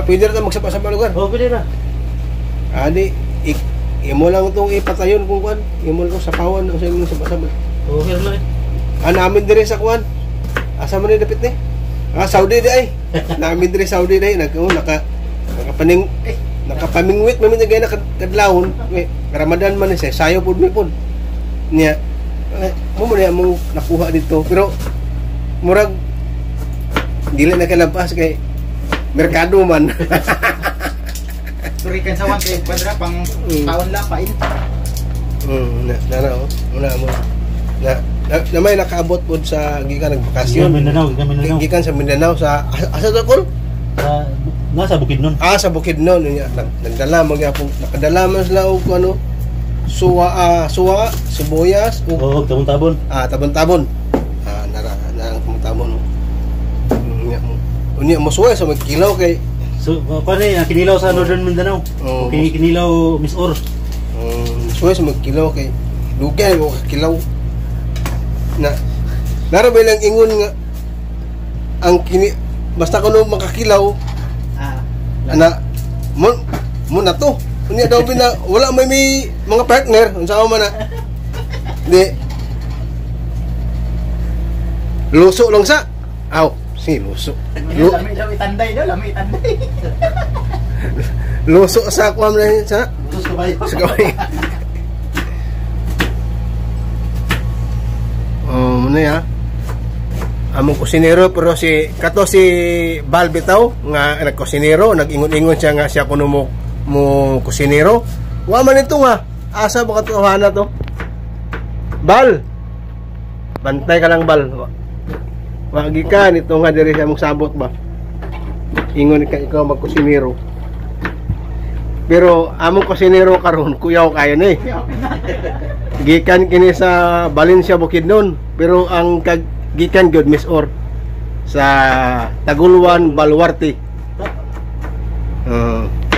Ah, pwede ra ta magsapa-sapa lugar. Oh, pwede ra. Ani imo lang tong ipatayon kung kuan, imo lang sapawan o sa imong sapa-sapa. Okay ra na eh. Ah, namin dire sa kuan. Asa man ni dapit ni? Ah, Saudi di ay. Namin dire Saudi di ay nag oh, nakapaning eh, nakapamingwit man mi nagay nakadlawon. Eh, Ramadan man ni say sayo pud mi pud. Niya eh, mo mo niya mo nakuha dito pero murag dili na kalabas kay merkado man. Turikan sa 1 kwadra pang taon lang pain. Na na oh. Muna mo. Na, na may nakaabot pod sa gikan nagbakasyon. Mindanao, gikan Mindanao. Gikan sa Mindanao sa asa to kol? Sa nasa Bukidnon. Ah, sa Bukidnon niya nagdala man gyapon. Nakadala man sila og ano suwa, suwa, sibuyas ug Oo, tabon-tabon. Ah, tabon-tabon. Ah, nara na ang tabon. Unya mo. Unya mo suwa sa magkilaw kay so kuan ni kinilaw sa Northern Mindanao. Oh, okay, kinilaw Miss Or. Suwa sa magkilaw kay dugay mo kilaw. Na nara ba lang ingon nga ang kini basta kuno makakilaw ana mo mo na to. Unya daw bina wala may mga partner unsa man na. Di luso lang sa. Aw, si luso. Lami daw itanday daw, lami itanday. Luso sa kuam na sa. Luso kabayo. Sa kabayo. Oh, muna ya. Among kusinero pero si kato si Bal bitaw nga nagkusinero, nag-ingon-ingon siya nga siya kuno mo kusinero. Wa man ito nga. Asa ba katotohanan to? Bal. Bantay ka lang Bal. Wa gikan ito nga diri sa among sabot ba. Ingon ka ikaw magkusinero. Pero among kusinero karon kuyaw kayo ni. Gikan kini sa Valencia Bukidnon, pero ang gikan gyud Miss Or sa Taguluan Baluarte.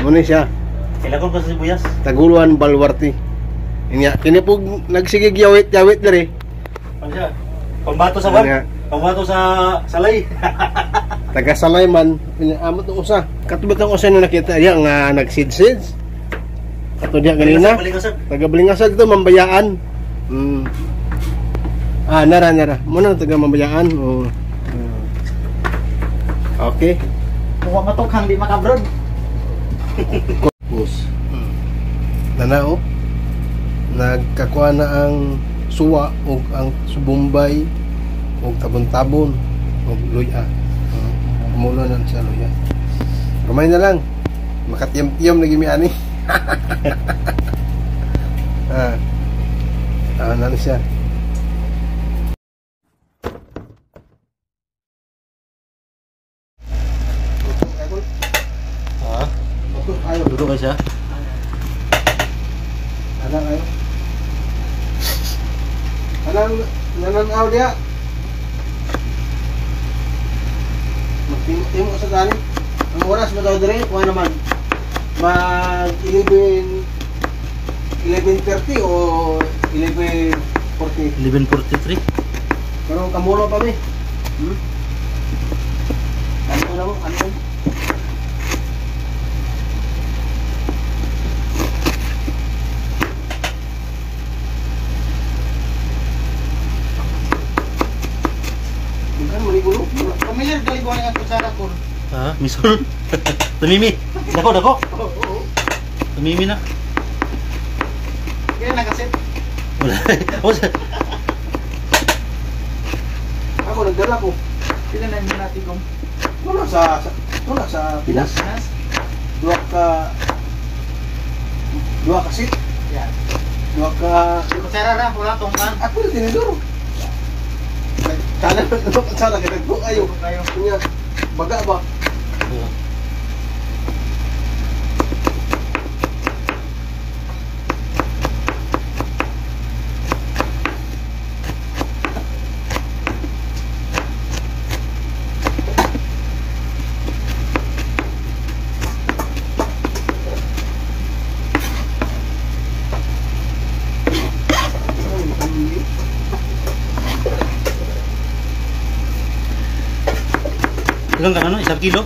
Muna siya. Kailangan pa sa sibuyas. Taguluan Baluarte. Inya kini pug nagsigig yawit-yawit diri. Ano siya? Pambato sa bar. Pambato sa salay. Taga Salay man, amot ang usa. Katubot ang usa na nakita diya nga nagsidsids. Ato diya ganina. Taga Balingasag to Mambayaan. Ah, nara nara. Muna taga Mambayaan. Oh. Okay. Kuha matukhang di makabrod. Bus. Nanao. Nagkakuha na ang suwa og ang subumbay og tabon-tabon og luya. Kumulo na siya luya. Rumay na lang. Makatiyam-tiyam lagi mi ani. Ah, na siya. Ah, ayo duduk guys ya. Alang ayo. Alang nananaw dia. Magtimo-timo sa tani. Ang oras mo daw dire kuha naman. Mag 11:30 o 11:40. 11:43. Pero kamulo pa mi. Ano na mo? Ano? Bukan maligulo. Familiar dali ko ang kutsara ko. Ah, misol. Tumimi. Dako, dako. Oo. Tumimi na. Kaya nakaset. Wala. Ako nagdala ko. Pila na mo natin kung wala sa wala sa Pinas. Dua ka seat. Yeah. Dua ka kutsara ra wala tong kan. Ako tinidor. Kana no kutsara kay nagbo ayo. Nya baga ba? Ilang ka ano? 1 kilo?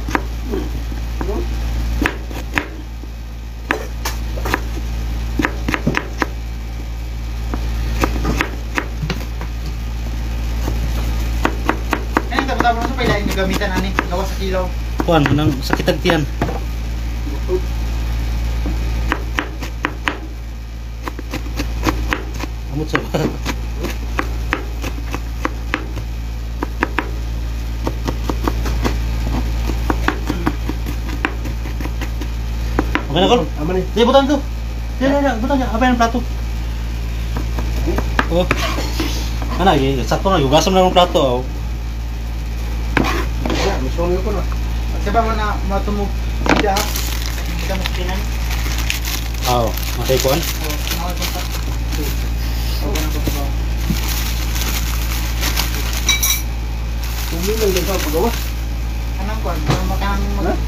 Kilaw. Kuan nang sakit ang tiyan. Amot sa ba? Okay na, Kol? Amo ni. Di, butan to. Di, di, di, butan niya. Abay ng plato. Oh. Ano, eh, sakto na. Yugasan na ng plato. Oh. Ya, mismo ko na. Sa ba na matumog sida ha? Hindi ka maskinan. Oo, matay kuan. O, kinawal ko pa. O, ganun ko pa. Tumi lang din sa pagawa. Anong kuan? Parang makanang Ha? mag...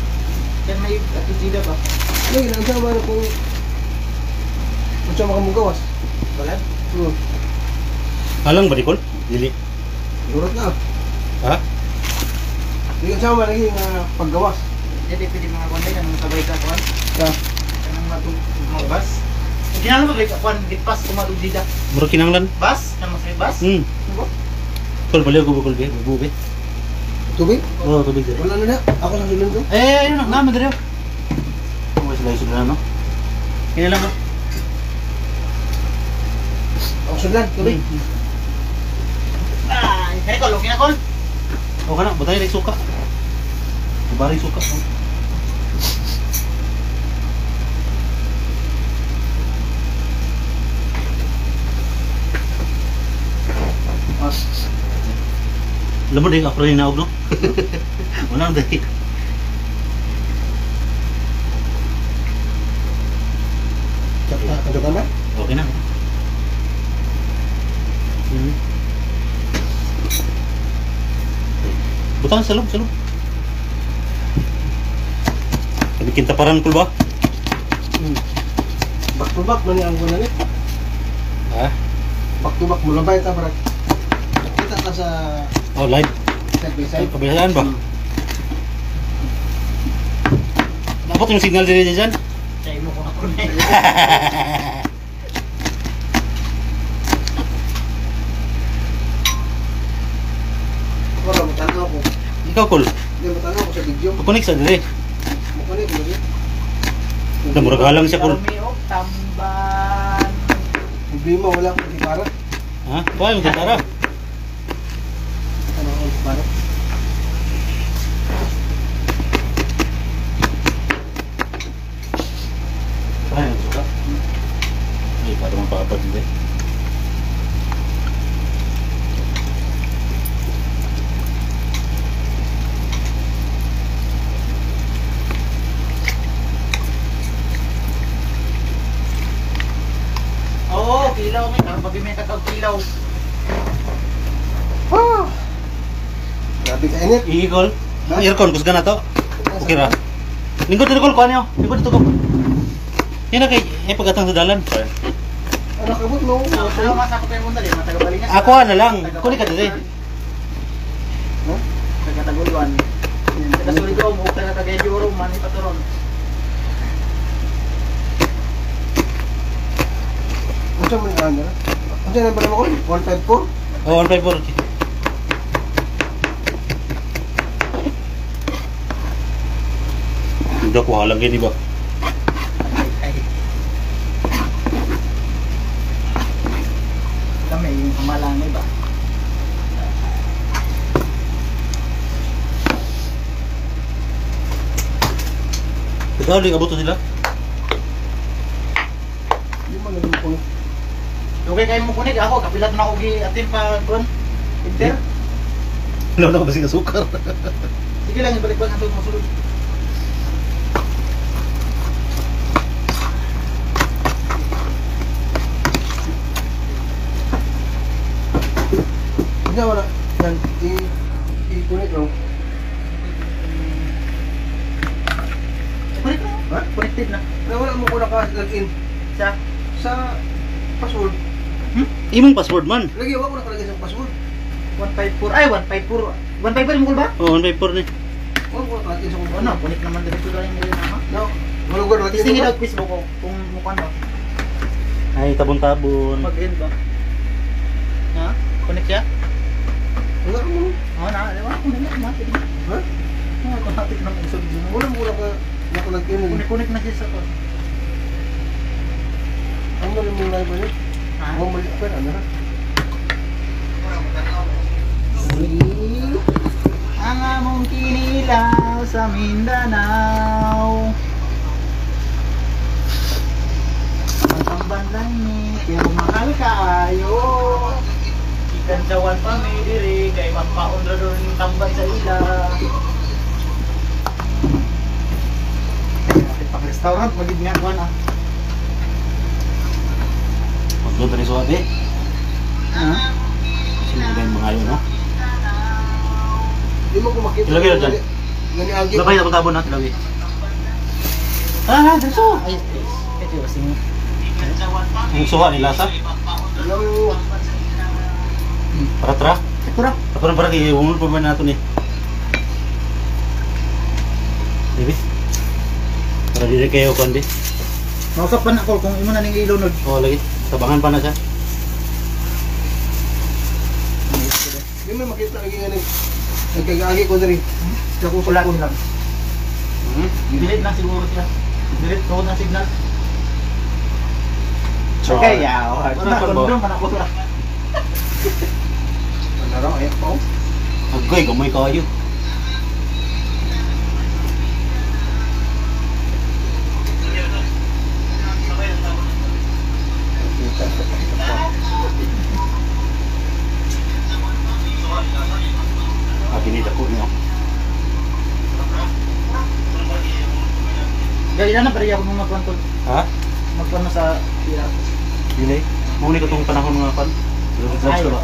Kaya may atujida ba? Lagi lang sa man kung unsa makamugawas. Balad? Alang ba di, Kol? Dili. Durot na. Ha? Di sa man lagi nga paggawas. Hindi, pwede mga kuan din. Anong sabay ka kuan? Sa Anong matug... Bas? Ginano ba like kuan? Gipas ko matujida. Murag kinanglan. Bas? Nang masay bas? Hmm. Ano ba? Kol, baliw ko ba, Kol? Be? Bubu, be? Tubig? Oo, tubig diri. Wala na na. Ako sa sulod ko. Eh, ayun na. Naman diri. Oh, sila yung sila, no? Kaya lang, no? Ako sudan, tubig. Ah, kaya kol, okay na kol? Okay na, butay rin suka. Bari suka. Oh. Ah, Alam mo, di ako rin naog, no? Wala nang dahil. Ano ka na? Okay na. Butang sa loob, sa loob. Sabi kintaparan ko ba? Back to back man ang kunan ni. Ha? Back to back mo labay ta para kita ka sa Oh, live. side by side. Kabilaan ba? Dapat yung signal din dyan. Kaya mo kung ako na. Wala mo tanaw ko. Ikaw, Kol. Hindi mo tanaw ko sa video. Pag-connect sa dire. Mo kunik mo. Namurag halang siya, Kol. Karmi og tamban. Problema wala akong gitara. Ha? Kuha yung gitara. Ano ang gitara? Ay, ang suka. Ay, parang mapapad din. Oo, kilaw may karon pag may kakaw kilaw. Ah! Grabe ka init. Iigol. Ha? Aircon, kusga na to. Okay ra. Lingkod dito, Kol. Kuha niyo. Lingkod dito, Kol. Yan na kay, eh, pagkatang sa dalan. Ano kabot mo? Ano masakop yung mundali, matagabalingan. Ako na lang. Kunin ka dito. Ha? Taga Taguluan. Taga Surigao, mo taga Cagayan de Oro, man ipaturon. Unsa man ang ano? Unsa na ba mo ko? 154? Oh, 154. Okay. Hindi ko halang gini ba? Ay, ay. Kami yung kamalangay ba? Ikaw, di abuto sila. Di man naging ko. Okay kayo mo kunig ako, kapilat na ako gi atin pa kun. Inter. Wala na ko basing asukar. Sige lang ibalik ba ang mo sulod. Unsa wala yan i i-connect no? Connect na. Ha? Connected na. Na wala mo ko naka-login Sa sa password. Imong password man. Lagi wa ko nakalagay sa password. 154 ay 154. 154 mo ba? Oh, 154 ni. Wa ko nakalagay sa Oh no, connect naman dito lang yung na ha. No. Wala ko login. Testingin out Facebook ko kung mukha no. Ay, tabon-tabon. Mag-end ba? Ha? Connect siya? Wala mo. Oo na, di ba? Connect na, pwede na. Ha? Automatic na kung sunod. Wala mo ka nakulag imo. Kunik-kunik na siya sa ko. Ang mo mo live ano? Ha? Mo mo pero ano na? Ang among kinilaw sa Mindanao. Ang lang ni, pero mahal kaayo. Ikan jawan pa mi diri kay magpaon ra doon tambay sa ila. Pag restaurant magid nga kuan ah. Pagdoon tani suwate. Ha? Sino ba yung mga yun, no? Di mo ko makita. Ilagay na dyan. Ngani agi. Wala pa yung tabon na, tilawin. Ah, dito. Ay, ito yung sing. Ang suha ni Lasa. Wala mo. Para tra. Ito ra. Ako na para kay umul pa man nato ni. Dibi. Para dili kayo kundi. Mausap pa na ako kung imo na ning ilunod. Oh, lagi. Tabangan pa na siya. Di mo makita lagi ngani. Nagkagaagi ko diri. Sa akong Wala cellphone. lang. Hmm? Delete na siguro siya. Delete ko na signal. So, Okay, yaw. Wala pa ba? Kondom man ako ra. Ano ay pa. Agay, gamay kayo. Kita. Ah, kinita ko niyo. Gaya na pare ako mo magkwento. Ha? Magkwento sa pila. Dili. Mao ni katong panahon nga kan. Drugs ka ba?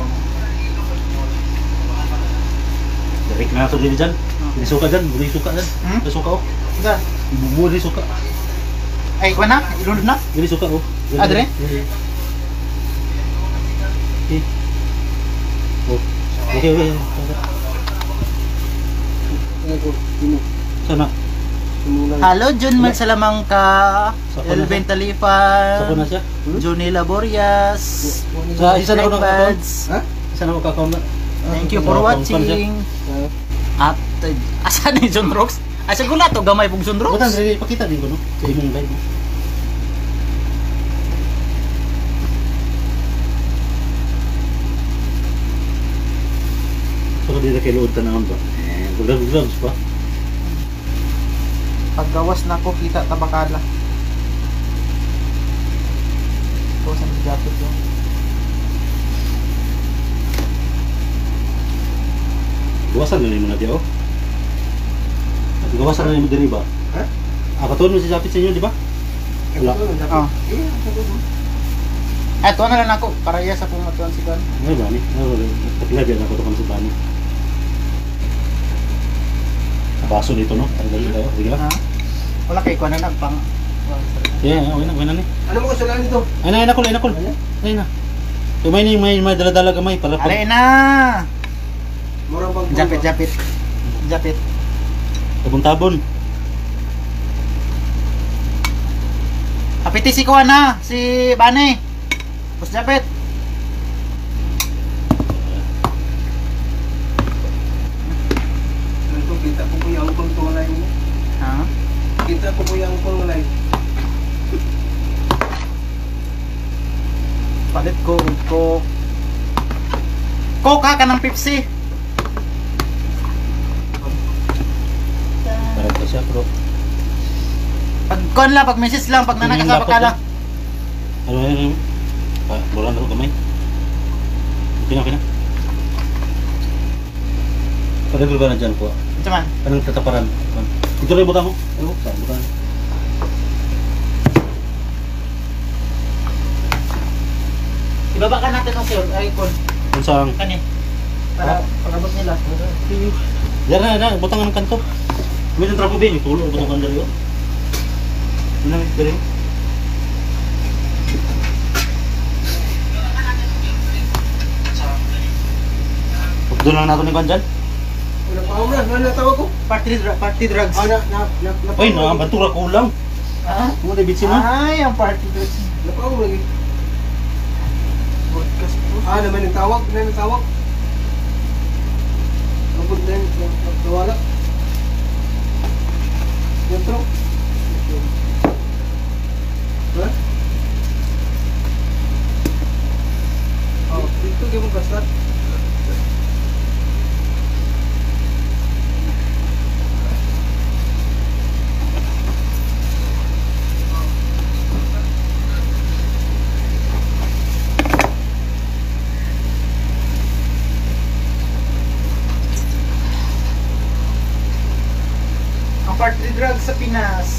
Direk na nato dili dyan. Dili suka dyan, dili suka dyan. Hmm? Dili suka oh. Sa? Bubu dili suka. Ay, kuan na? Ilunod na? Dili suka oh. Dili. Ah, dire? Dili. Eh. Oh. Okay, okay. Ano ko? Imo. Sana. Simulan. Hello, Junmel Salamangka, Sa ko na Elvin siya. Talifan, Sa ko na siya. Johnny Laborias, Sa isa na ko ng account. Buds. Ha? Isa na ko account na. Thank you for Sa watching. At asa ni John Rocks? Asa ko na to gamay pug John Butan Rocks. dili pakita din ko no. Sa imong live. No? So dili kay luod tanawon ba? Eh, gloves gloves pa. Paggawas na ko kita tabakala. Ko sa jacket yun. Gawasan na nimo na diyo. At gawasan na nimo diri ba? Ha? Ah, katuon mo si Japit sa inyo, di ba? Wala. Ah. Eh, ako ko. Eto na lang ako para iya sa pumatuan si Don. Ay, bani. Ay, kapila diyan ako to kami si Bani. Baso dito, no? Ang dali tayo. Sige lang. Ha? Wala kay kuan na nagpang. Yeah, okay na, okay na ni. Ano mo kasalanan dito? Ay na, ay na, kul, ay na, kul. Ay na. Tumay ni may dala-dala gamay para pag Alay na. Murang bang Japit japit. Japit. tabon-tabon. Apiti si kuan na si Bane. Boss Japit. Ano ko kita ko po yung angkol to live mo. Ha? Kita ko po yung angkol live. Palit ko og Coke. Coke ha kanang Pepsi. Para pa siya, pero Pag kuan lang, pag message lang, pag Ano yung nanakasama ka lapot lang. ano ano ano? Pa, wala na ko gamay. Okay na, okay na. Padagol ka na dyan ko. Ito man. Anong tataparan? Ito rin butang ko. Ano? Saan butang? Ibaba ka natin ang sir, ay kon. Kung saan? Kani. Para pagabot nila. Diyan na, na, butang ng kanto. May nang trapo bin, tulo butang kan dali. Ano na, dali. Doon lang nato ni Kwan dyan. Wala pa ako na, ano tawag ko? Party drugs. Ah, na na na na. Uy, na, bantura kulang. Ah? Mo tayo bitsin mo. Ay, ang party drugs. Napaong lagi. Broadcast po. Ah, naman yung tawag, naman yung tawag. Abot na yun, nawala. Party drug sa Pinas.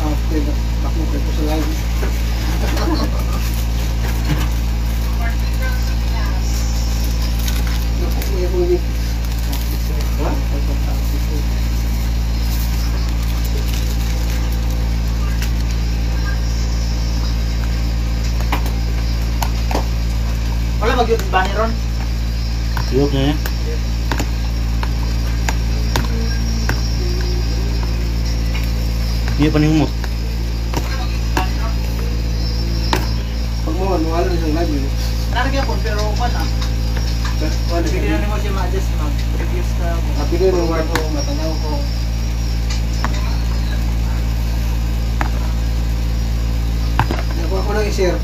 Okay, ako ko sa live. Wala mag-yun ba ni Ron? Iyok na yan. Iya pa ni humot. Pag mo, ano alam isang live yun. Naragyan po, pero wala. Wala Hindi na mo siya ma-adjust, mag-reviews ka. Kapili mo ko, matanaw ko. Ako nang i-share.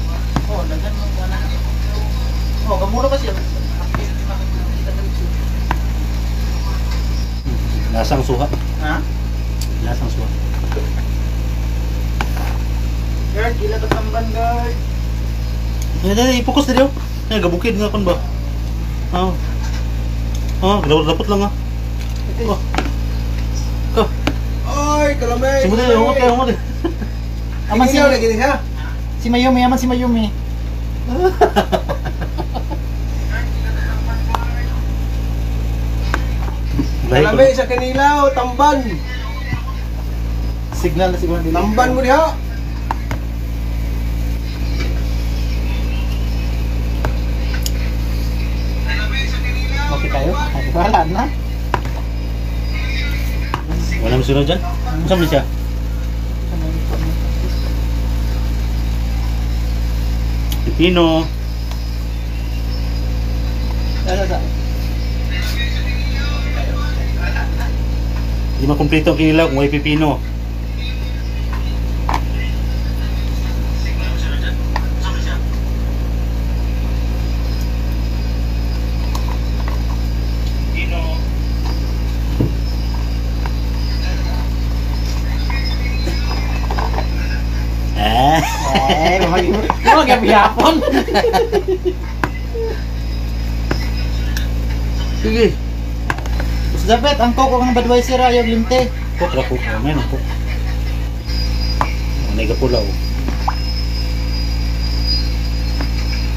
Oo, lagyan mo ka na. Oo, gamuro kasi. Lasang suha. Ha? Lasang suha. Guard, gila ka tamban, guard. Ay, i-focus na diyo. Ay, gabukid nga kon ba? Oo. Oh, lapot lang ah. Oh. Oh. Oy, kalamay! Simot na, humot kayo, humot. Aman si lagi siya. Si Mayumi, aman si Mayumi. Kalamay sa kanilaw, tamban. Signal na siguro. Tamban mo diha. Okay kayo? Ay, wala na. Wala mo sunod dyan? Saan mo siya? Pipino. Hindi makumpleto ang kinilaw kung may pipino. Eh. Eh, magyapon. Sige. Dapat ang coke ang Budweiser ayaw limte. Coke ra coke. Oh, may coke. May gapulaw.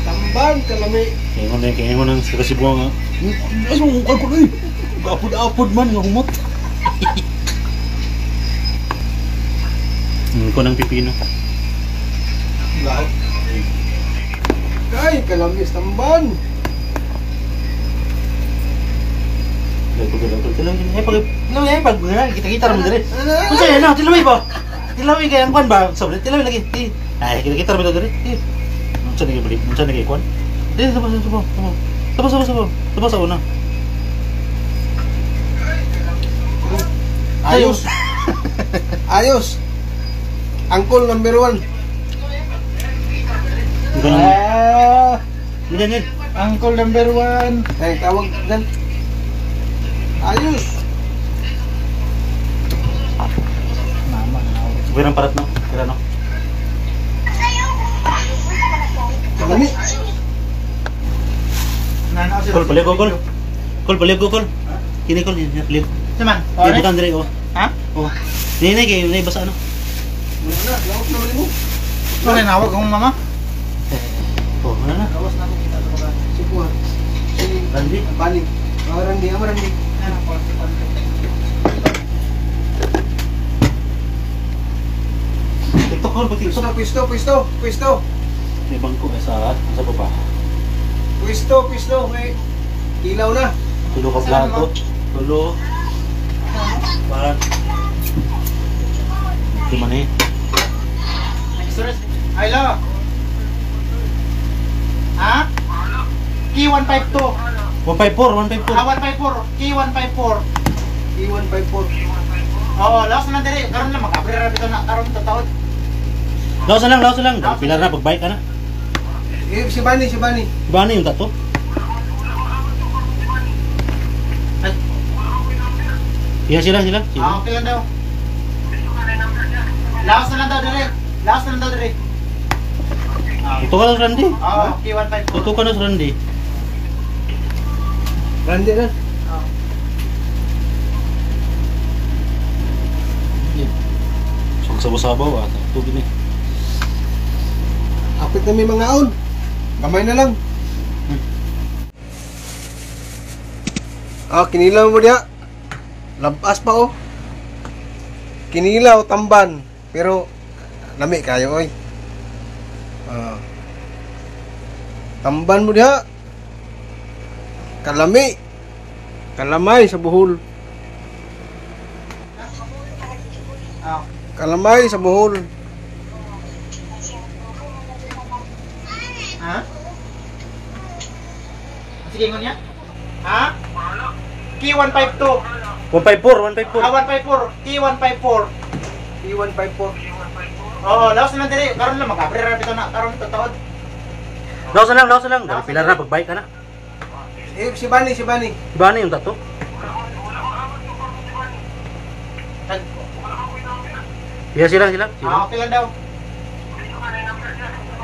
Tamban kalami. Kaya mo nang sa Cebu nga. Ay, mo ko eh. Apod-apod man nga humot. Ko ng pipino. Lahat. Ay, kalamis tamban. Pag kita-kita ra mo dire. Unsa yan na, tilaway ba? Tilaway kay ang kwan ba? Sobre tilaway lagi. Ay, kita-kita ra mo dire. Unsa ni balik? Unsa ni kwan? Di, sabah, sabah, sabah. Sabah, sabah, sabah. Sabah sa una. Ayos. Ayos. Angkol number 1. Ah, Yan, yan. Angkol number 1. Ay, tawag dan. Ayos. Mama, Pirang parat no? Pira no? Kalami. Kol, balik ko, kol. Kol, balik ko, kol. Kini, kol. Yan, balik. Saman? Di, bukan dire, oh. Ha? Oh. Ni, kay, ni, basa ano. Wala na, laot na mo. Sorry, nawag akong mama. Oh, wala na. Gawas na kita sa mga. Si Kuha. Si Randy. Bani. Oh, Randy, amo Randy. TikTok, kol, pag Pwisto, TikTok. pwisto, pwisto, pwisto. May bangko eh, sa baba. Pwisto, pwisto. May ilaw na. Tulo ka plato. Tulo. Parang. Di man eh. Hello. Ha? K152. 154, 154. Ah, 154. K154. E154. Oo, laos na lang diri. Karon lang mag-abri ra bitaw na karon tataod. Laos na lang, laos na lang. Pilar na, pag-bike ka na. Eh, si Bani, si Bani. Iba na yung tato? Ay. Iya sila, sila. Sila. Ah, okay lang daw. Laos na lang daw diri. Laos na lang daw diri. Tuto ka na sa Randy. Oo, K154. Tuto ka na sa Randy. Randy na. Oo. Magsabaw-sabaw ah. Tubig ni. Hapit na may mga aon. Gamay na lang. Ah, kinilaw mo diya. Labas pa oh. Kinilaw tamban, pero lami kayo oy. Ah. Tamban mo diha. Kalami. Kalamay sa buhol. Ah. Kalamay sa buhol. Ha? Sige, ingon niya. Ha? K152. 154, 154. Ah, 154. K154. E154. Oo, laos na lang diri. Karon lang magabri ra bitaw na karon tataod. Laos na lang, laos na lang. Dahil pilar na, pagbike ka na. Eh, si Bani, si Bani. Iba na yung tato. Iya sila, sila. Sila. Ah, okay lang daw.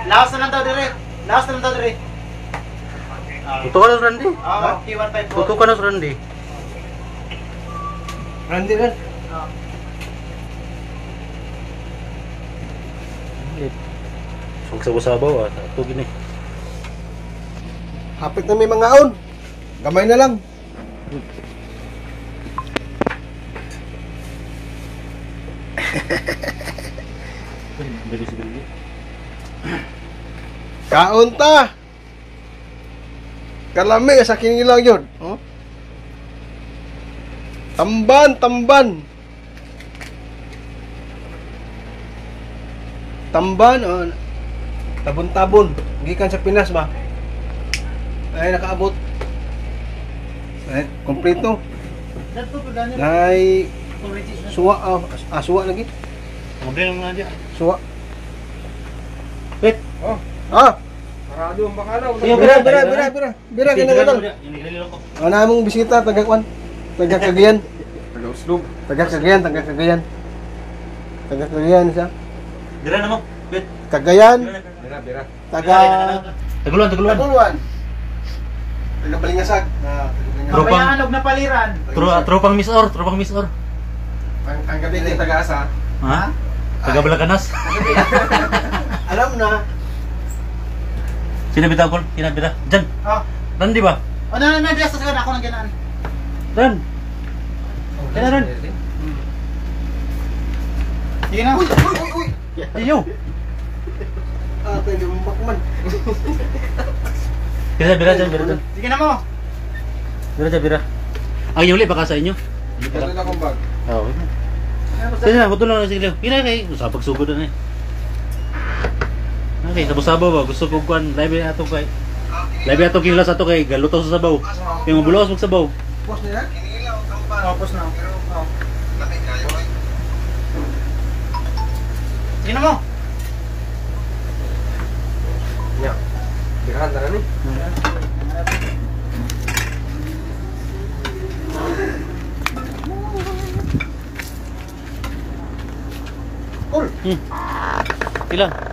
Laos na lang daw diri. Laos na lang daw diri. Tuto ka na sa Randy. Ah, K154. Tuto ka na sa Randy. Randy ran. Ah. Magsabaw-sabaw ah. Tubig ni. Hapit na may mga aon. Gamay na lang. Bilis, bilis. Kaon ta. Kalami sa kinilaw yun. Oh? Tamban, tamban. Tamban, oh. Tabon-tabon. Gikan sa Pinas ba? Ay, nakaabot. Ay, kompleto. Nay suwa, suwa lagi. Mabre lang nga diya. Suwa. Wait. Oh. Ah, Parado ang bakala. bira, bira, bira, bira. Bira, kinagalan. Ano among bisita, taga kwan? Taga Cagayan. Taga Oslob. Taga Cagayan, taga Cagayan. Taga Cagayan siya. Dira na mo. Wait. Cagayan, Bira, bira. taga Taguluan, taguluan. Taguluan. Taga Balingasag. Ah, taga Balingasag. Tropang- Kabayaan og napaliran. Tropang Miss Or, tropang Miss Or. Ang gabi Hindi, taga asa. Ha? Taga Balakanas. Alam na. Sino bitaw ko? Sino bitaw? Diyan. Ah. Randy ba? Oh, na na na sa ako nang ganaan. Ran. Kaya ran. Sige na. Uy, uy, uy, uy. Iyo. Ah, pwede mo bakman. Bira, bira dyan, bira dyan. Sige na mo. Bira dyan, bira. Ang yuli baka sa inyo. Dito na akong bag. Oo. Sige na, kuto lang sige. Pila kay sa pagsugod na eh. Okay, sabo-sabo ba? Gusto ko kuan live ato kay. Live ato kinlas ato kay galuto sa sabaw. Yung mabulos mag sabaw. Post nila. Kinilaw, tamban. Tapos na. Oh. Lami kayo ay. Sige na mo. Nya. Birahan na ni. Cool. Pila.